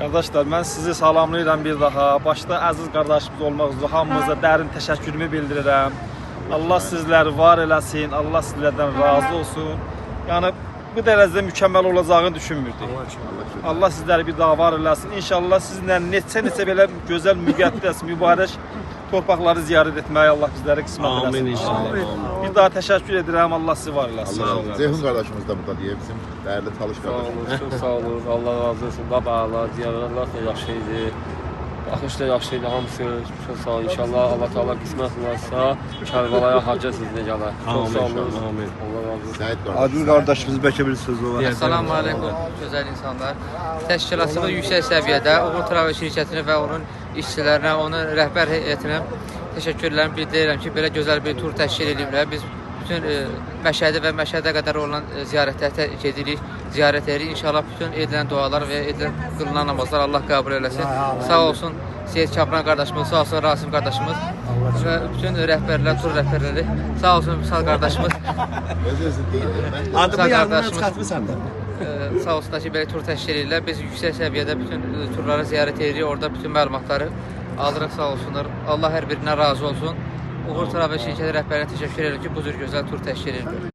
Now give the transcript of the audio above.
Qardaşlar, mən sizi salamlayıram bir daha. Başda əziz qardaşımız olmaq üzrə hamınıza dərin təşəkkürümü bildirirəm. Allah sizləri var eləsin, Allah sizlərdən razı olsun. Yəni bu dərəcədə mükəmməl olacağını düşünmürdük. Allah sizləri bir daha var eləsin. İnşallah sizinlə neçə-neçə belə gözəl, müqəddəs, mübarək torpaqları ziyarət etməyi Allah bizlərə qismət eləsin. Amin inşallah. Amin. Bir daha təşəkkür edirəm. Allah sizi var eləsin. Allah razı olsun. Ceyhun qardaşımız da burada deyə bizim dəyərli Talış Sağ qardaşımız. olun, çox sağ olun. Allah razı olsun. Babalar, ziyarətlər də yaxşı idi. Baxış da yaxşı idi hamısı. Çox sağ olun. İnşallah Allah Teala qismət olarsa Kərbalaya hacca sizinlə gələr. Çox sağ olun. Amin. Allah razı olsun. Səid qardaşımız. Adil qardaşımız bəlkə bir sözü var. Assalamu aleykum gözəl insanlar. Təşkilatçılıq yüksək səviyyədə Uğur Travel şirkətinə və onun işçilərinə, onun rəhbər heyətinə təşəkkürlərimi bildirirəm ki, belə gözəl bir tur təşkil ediblər. Biz bütün Məşədi və Məşədə qədər olan ziyarətlərə gedirik, ziyarət edirik. İnşallah bütün edilən dualar və edilən qılınan namazlar Allah qəbul eləsin. Sağ olsun Seyid Kamran qardaşımız, sağ olsun Rasim qardaşımız və bütün rəhbərlər, tur rəhbərləri, sağ olsun Vüsal qardaşımız. Öz özün deyil. Mən də- Adımı yadından qardaşımız. çıxartmısan da. Sağ olsunlar ki, belə tur təşkil edirlər. Biz yüksək səviyyədə bütün turları ziyarət edirik. Orada bütün məlumatları alırıq, sağ olsunlar. Allah hər birindən razı olsun. Uğur Travel şirkəti rəhbərinə təşəkkür edirəm ki, bu cür gözəl tur təşkil edir.